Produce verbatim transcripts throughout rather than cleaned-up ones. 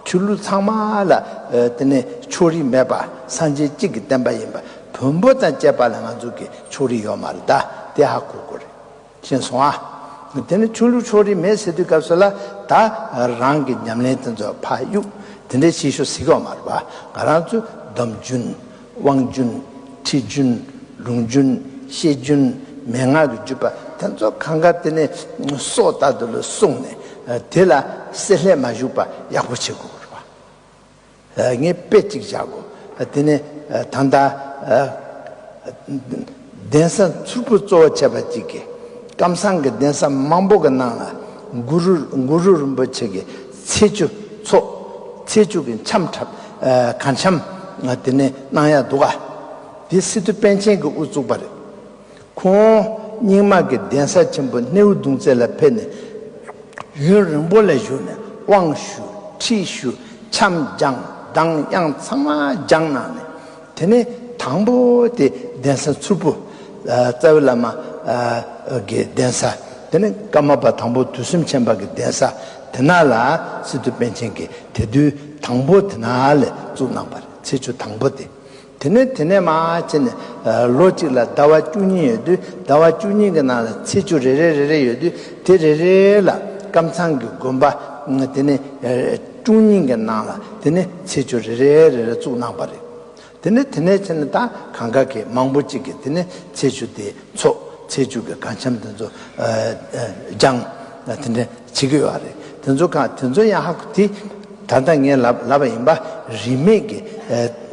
ཆོས་ལུགས་ཚང་མ་ལ་ཨ་དེ་ནས་ཕྱོགས་རིས་མེད་པ་སངས་རྒྱས་གཅིག་གི་བསྟན་པ་ཡིན་པ། བོན་པོ་དང་བཅས་པ་ལ་ང་ཚོ་གི་ཕྱོགས་རིས་ཡོད་མ་རེད། ད་དེ་ཧ་གོ་དགོས་རེད། ཤེས་སོང་ཨ། དེ་ནི་ཆོས་ལུགས་ཕྱོགས་རིས་མེད་ཟེར་དུས་སྐབས་སུ་ལ་ད་རང་གི་ཉམས་ལེན་དེ་ཚོ་ཕར་གཡུག་དེ་འདྲའི་བྱེད་ཤོག་ཟེར་གི་ཡོད་མ་རེད་པ། ང་རང་ཚོ་སྡོམ་རྒྱུན། དབང་རྒྱུན། ཁྲིད་རྒྱུན། ལུང་རྒྱུན། བཤད་རྒྱུན། མན་ངག་གི་བརྒྱུད་པ་དེ་ཚོ་གང་ག་དེ་ནས་སྲོག་ལྟར་དུ་ལ་བསྲུངས་ནས་དེ་ལ་བསྲེ་ལྷད་མ་ཞུགས་པ་ཡག་པོ་བྱེད་དགོས་པ་རེད་པ། ངས་དཔེ་གཅིག་བཞག་གོ། དེ་ནས་ད་ལྟ་གདན་ས་མཚུར་ཕུ་གཙོ་བོ་བྱས་པ་གཅིག་གིས། ཀམ་ཚང་གི་གདན་ས་མང་པོ་གི་ནང་ལ་གུ་རུ་གུ་རུ་རིན་པོ་ཆེ་གི་ཚེས་བཅུ་ཚོགས། ཚེས་བཅུ་གི་འཆམ་འཁྲབ། གར་འཆམ་དེ་ནས་གནང་ཡ་འདུག་ག། དེ་སི་ཏུ་པཎ་ཆེན་གྱིས་དབུ་བཙུགས་པ་རེད། ཁོང་རྙིང་མ་གི་གདན་ས་ཆེན་པོ་སྣེའུ་གདུང་རྩེ་ལ་ཕེབས་ནས། ཡུན་རིང་པོ་ལ་བཞུགས་ནས་དབང་ཞུ། ཁྲིད་ཞུ། འཆམ་སྦྱངས། གདངས་དབྱངས་ཚང་མ་སྦྱངས་གནང་ནས། དེ་ནས་དང་པོ་དེ་གདན་ས་མཚུར་ཕུ། རྩ་བའི་བླ་མ་གི་གདན་ས། དེ་ནས་ཀརྨ་པ་དང་པོ་དུས་གསུམ་མཁྱེན་པ་གི་གདན་ས་དེ་ན་ལ་སི་ཏུ་པཎ་ཆེན་གྱིས་དེ་དུས་དང་པོ་དེ་ན་ལ་བཙུགས་གནང་བ་རེད། ཚེས་བཅུ་དང་པོ་དེ། དེ་ནས་དེ་ནས་མར་བྱས་ནས་ལོ་གཅིག་ལ་ཟླ་བ་བཅུ་གཉིས་ཡོད་དུས། ཟླ་བ་བཅུ་གཉིས་ཀྱི་ནང་ལ་ཚེས་བཅུ་རེ་རེ་རེ་རེ་ཡོད་དུས། དེ་རེ་རེ་ལ་ཀམ་ཚང་གི་དགོན་པ་དེ་ནས་བཅུ་གཉིས་ཀྱི་ནང་ལ་དེ་ནས་ཚེས་བཅུ་རེ་རེ་རེ་རེ་བཙུགས་གནང་བ་རེད། དེ་ནས་དེ་ནས་བྱས་ནས་ད་གང་ག་གི་མང་པོ་གཅིག་གིས་དེ་ནས་ཚེས་བཅུ་དེ་ཚོགས། ཚེས་བཅུ་གི་གར་འཆམ་དེ་ཚོ་སྦྱངས། དེ་འདྲ་བྱེད་ཀྱི་ཡོད་རེད། དེ་ཚོ་གང་དེ་ཚོ་ཡང་ཧ་གོ་དེ། ད་ལྟ་ངས་ལབ་ལབ་པ་ཡིན་པ། རིས་མེད་ཀྱི་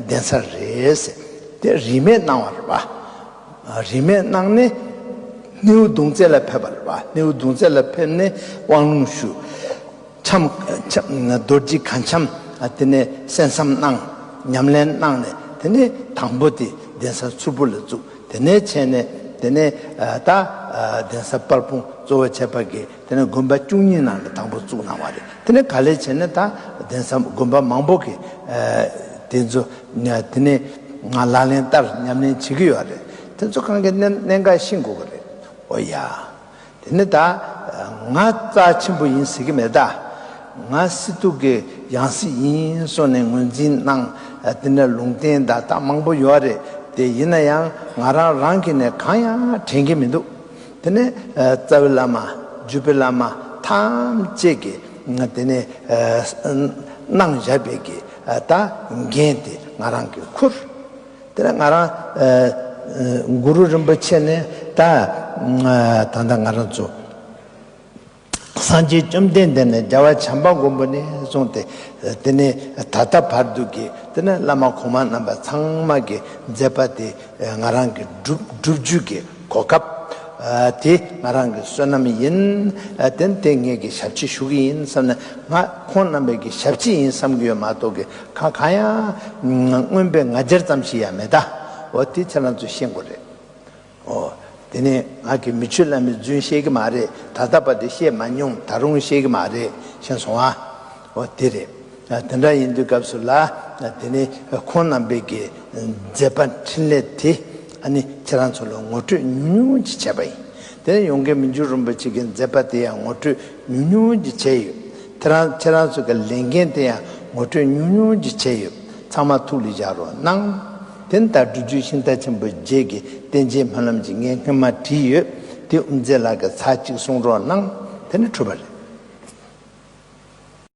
གདན་ས་རེད་ཟེར། དེ་རིས་མེད་གནང་བ་རེད་པ། རིས་མེད་གནང་ནས་སྣེའུ་གདུང་རྩེ་ལ་ཕེབས་པ་རེད་པ། སྣེའུ་གདུང་རྩེ་ལ་ཕེབས་ནས་དབང་ལུང་ཞུ། འཆམ་འཆམ་རྡོ་རྗེ་གར་འཆམ། དེ་ནས་གསན་བསམ་གནང་། ཉམས་ལེན་གནང་ནས་དེ་ནས་དང་པོ་དེ་གདན་ས་མཚུར་ཕུ་ལ་བཙུགས། དེ་ནས་བྱས་ནས་དེ་ནས་ད་གདན་ས་དཔལ་སྤུངས་གཙོ་བོ་བྱས་པ་གི་དེ་ནས་དགོན་པ་བཅུ་གཉིས་ནང་ལ་དང་པོ་བཙུགས་གནང་བ་རེད། དེ་ནས་ག་ལེར་བྱས་ནས་ད་གདན་ས་དགོན་པ་མང་པོ་གི་དེ་ཚོ་དེ་ནས་ང་ལག་ལེན་བསྟར་ཉམས་ལེན་བྱེད་ཀྱི་ཡོད་རེད། དེ་ཚོ་གང་གི་གནད་གནད་འགག་ཤེས་དགོས་ཀྱི་རེད། ཨོ་ཡ། དེ་ནི་ད་ང་རྩ་ཆེན་པོ་ཡིན་ཟེར་གྱི་མེད་ད། ང་སི་ཏུ་གི་ཡང་སྲིད་ཡིན་གསུངས་ནས་ངོས་འཛིན་གནང་། དེ་ནས་ལུང་བསྟན་ད་ལྟ་མང་པོ་ཡོད་རེད། དེ་ཡིན་ན་ཡང་ང་རང་རང་གི་ནས་གང་ཡང་དྲན་གྱི་མི་འདུག། དེ་ནས་རྩ་བའི་བླ་མ། བརྒྱུད་པའི་བླ་མ་ཐམས་ཅད་ཀྱིས་དེ་ནས་གནང་བཞག་པའི་གི་ད་འགན་དེ་ང་རང་གིས་འཁུར། དེ་ནས་ང་རང་ཨ་ཨ་གུ་རུ་རིན་པོ་ཆེ་ནས་ད་ཨ་ད་ལྟ་ང་རང་ཚོ་སངས་རྒྱས་བཅོམ་ལྡན་འདས་ནས་རྒྱལ་བ་བྱམས་པ་མགོན་པོ་ནས་བཟུང་སྟེ། དེ་ནས་ད་ལྟ་བར་དུ་གི་དེ་ནས་བླ་མ་གོང་མ་རྣམ་པ་ཚང་མ་གི་མཛད་པ་དེ་ང་རང་གི་སྒྲུབ་སྒྲུབ་རྒྱུ་གི་གོ་སྐབས། ཨ་དེ་ང་རང་གི་བསོད་ནམས་ཡིན། ཨ་དེ་དེ་ངེད་ཀྱི་ཞབས་ཕྱི་ཞུ་གི་ཡིན་བསམ་ནས་ང་ཁོང་རྣམ་པའི་གི་ཞབས་ཕྱི་ཡིན་བསམ་གི་ཡོད་མ་གཏོགས་གི་གང་གང་ཡང་མངོན་པའི་ང་རྒྱལ་ཙམ་ཞིག་ཡང་མེད་ད། འོ་དེ་ཁྱེད་རང་ཚོས་ཤེས་དགོས་རེད། འོ་དེ་ནས་ང་གི་མི་ཆོས་བླ་མའི་རྫུན་བཤད་གི་མ་རེད། ད་ལྟ་བར་དུ་བཤད་མ་མྱོང་། ད་རུང་བཤད་གི་མ་རེད། ཤེས་སོང་ཨ། འོ་དེ་རེད། དེ་འདྲ་ཡིན་དུས་སྐབས་སུ་ལ་དེ་ནས་ཁོང་རྣམ་པའི་གི་མཛད་པ་འཕྲིན་ལས་དེ་ཨ་ནི་ཁྱེད་རང་ཚོ་ལ་ངོ་སྤྲོད་ཉུང་ཉུང་ཅིག་བྱས་པ་ཡིན། དེ་ནས་ཡོངས་དགེ་མི་འགྱུར་རིན་པོ་ཆེ་གི་མཛད་པ་དེ་ཡང་ངོ་སྤྲོད་ཉུང་ཉུང་ཅིག་བྱས་ཡོད། དེ་རང་ཁྱེད་རང་ཚོ་གི་ལས་འགན་དེ་ཡང་ངོ་སྤྲོད་ཉུང་ཉུང་ཅིག་བྱས་ཡོད། ཚང་མ་ཐུགས་ལ་བཞག་རོགས་གནང་། དེ་ནས་ད་སྒྲུབ་བརྒྱུད་ཤིང་རྟ་ཆེན་པོ་རྗེ་གི་བསྟན་བཅོས་སྨོན་ལམ་གྱི་ངས་སྔོན་མ་བྲིས་ཡོད། དེ་དབུ་མཛད་ལགས་ཀྱིས་ཚར་གཅིག་གསུང་རོགས་གནང་། དེ་ནས་གྲུབ་པ་རེད།